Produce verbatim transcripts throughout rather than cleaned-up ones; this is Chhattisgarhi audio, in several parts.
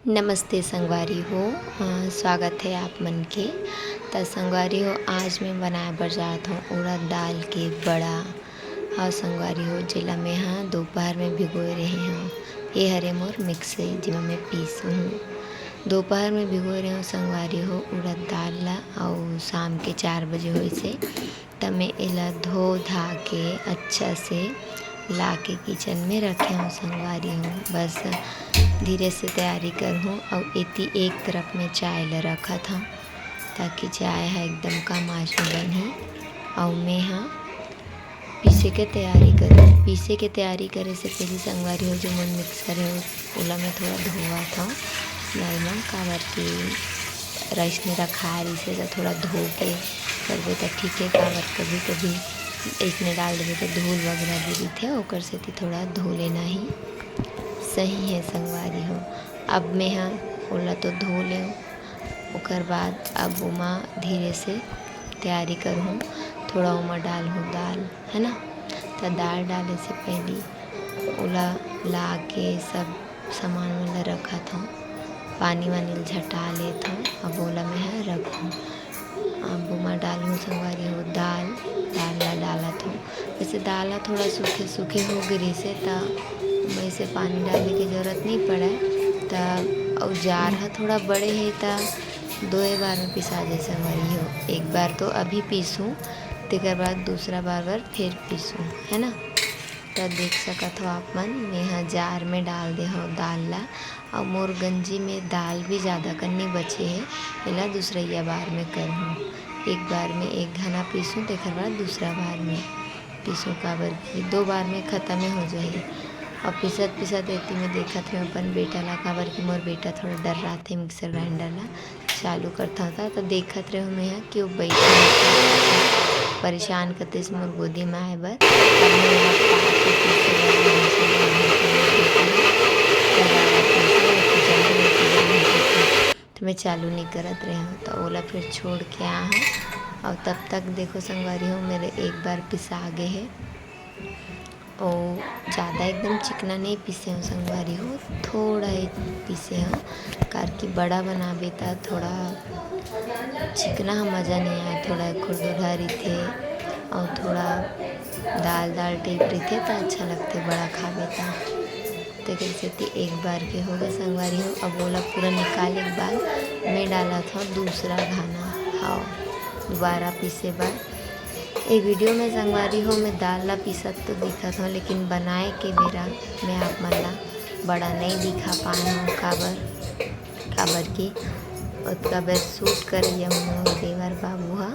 नमस्ते संगवारी हो, अ, स्वागत हे आप मन के। त संगवारी हो, आज मैं बनाए बर जात हौं उड़द दाल के बड़ा। अउ संगवारी हो, जेला मैं ह दोपहर में भिगोए रहे हौं। ये हरे मोर मिक्सी, जेमा मैं पीसे हौं। दोपहर में भिगोए रहे हौं संगवारी हो उड़द दाल ला, अउ शाम के चार बजे होइसे। त मैं एला धो धा के अच्छा से ला के किचन में रखे हौं संगवारी हो। बस धीरे से तैयारी करहूँ। अउ एती एक तरफ में चाय ल रखत हौं, ताकि चाय ह एकदम कम आँच में बनही। अउ मैं ह पीसे के तैयारी करहूँ। पीसे के तैयारी करे से पहली संगवारी हो, जो मोर मिक्सर हे, ओला मैं थोड़ा धोवत हौं नल म, काबर कि रइसने रखाए रहिसे, त थोड़ा धो के करबे त ठीक हे, काबर कभी-कभी अइसने डाल देबे त धूल वगैरह भी रहिथे, ओकर सेती थोड़ा धो लेना ही सही हे संगवारी हो। अब मैं ह ओला तो धो लेव, ओकर बाद अब ओमा धीरे से तैयारी करहूँ। थोड़ा ओमा डालहूँ दाल, है ना, त दाल डाले से पहली ओला ला के सब सामान मन ल रखत हौं, पानी वानी ल झटा लेत हौं। अब ओला मैं ह रखहूँ। अब ओमा डालहूँ संगवारी हो दाल, दाल ला डालत हौं। वैसे दाल ह थोड़ा सूखे सूखे हो गे रहिसे, त वैसे पानी डाले के जरूरत नइ पड़े। त अउ जार ह थोड़ा बड़े हे, त दोए बार में पिसा जाए संगवारी हो। एक बार तो अभी पीसूँ, तेकर बाद दूसरा बार बर फिर पीसूँ, है ना। त देख सकत हो आप मन, मैं ह जार में डाल दे हौं दाल ला। अउ मोर गंजी में दाल भी ज़्यादा कन नइ बचे हे, एला दूसरइया बार में करहूँ। एक बार में एक घना पीसूँ, तेकर बाद दूसरा बार में पीसूँ, काबर कि दो बार में खतमे हो जाही। अउ पीसत पीसत एती में देखत रहेंव अपन बेटा ला, काबर कि मोर बेटा थोड़ा डर्राथे मिक्सर ग्राइंडर ला। चालू करथौं त, त देखत रहेंव मैं ह कि वो बइठे हे, परेशान करथे मोर गोदी में आए बर। अब मैं ओला पाके पीछे वाला मशीन में घुसा देती हूँ। त मैं चालू नइ करत रहेंव, त ओला फिर छोड़ के आए हौं। अउ तब तक देखो संगवारी हो, मेरे एक बार पिसा गे हे। अउ ज़्यादा एकदम चिकना नइ पीसे हौं संगवारी हो, थोड़ा ही पीसे हौं, काबर कि बड़ा बनाबे त थोड़ा चिकना ह मज़ा नइ आए, थोड़ा खुरदुरहा रहिथे अउ थोड़ा दाल दाल type रहिथे त अच्छा लगथे बड़ा खाबे त। तेकर सेती एक बार के हो गे संगवारी हो। अब ओला पूरा निकाले के बाद मैं डालत हौं दूसरा घना, हाँ, दोबारा पीसे बर। ए video में संगवारी हो, मैं दाल ला पीसत तो दिखत हौं, लेकिन बनाए के बेरा मैं आप मन ला बड़ा नइ दिखा पाए हौं। काबर, काबर कि ओतका बेर shoot करइया मोर देवर बाबू ह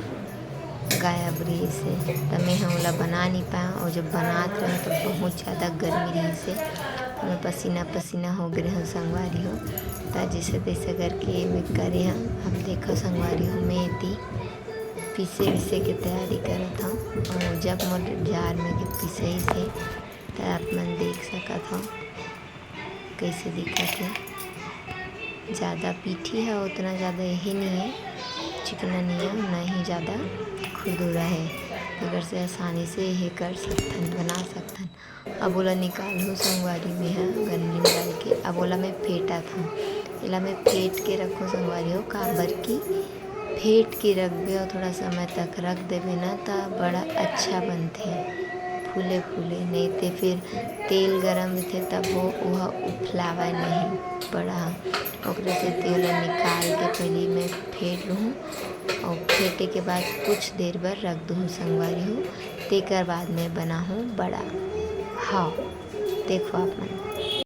गायब रहिसे, त मैं ह ओला बना नइ पाए। अउ जब बनात रहेंव, त बहुत ज़्यादा गर्मी रहिसे, त मैं पसीना पसीना हो गे रहेंव संगवारी हो। त जैसे तैसे करके मैं करे हौं। अब देखो संगवारी हो, मैं एती पीसे विसे के तैयारी करत हौं। अउ जब मोर जार में के पिसइसे, त आप मन देख सकत हव, कइसे दिखत हे। ज़्यादा पीठी हे, उतना ज़्यादा एहे नइ हे, चिकना नइ हे, ना ही ज़्यादा खुरदुरा हे। एकर से आसानी से एहे कर सकथन, बना सकथन। अब ओला निकालहूँ संगवारी, में ह गरमी में डाल के। अब ओला मैं फेंटत हौं, एला मैं फेंट के रखहूँ संगवारी हो, काबर कि फेंट के रखबे अउ थोड़ा समय तक रख देबे ना, त बड़ा अच्छा बनथे, फूले फूले। नइ ते फिर तेल गरम रहिथे, तब वो, ओहा उफलावय नहीं बड़ा ह। ओकरे सेती ओला निकाल के पहिली मैं फेंट लूहूँ, अउ फेंटे के बाद कुछ देर बर रख दूहूँ संगवारी हो, तेकर बाद मैं बनाहूँ बड़ा। हाँ, देखो आप मन।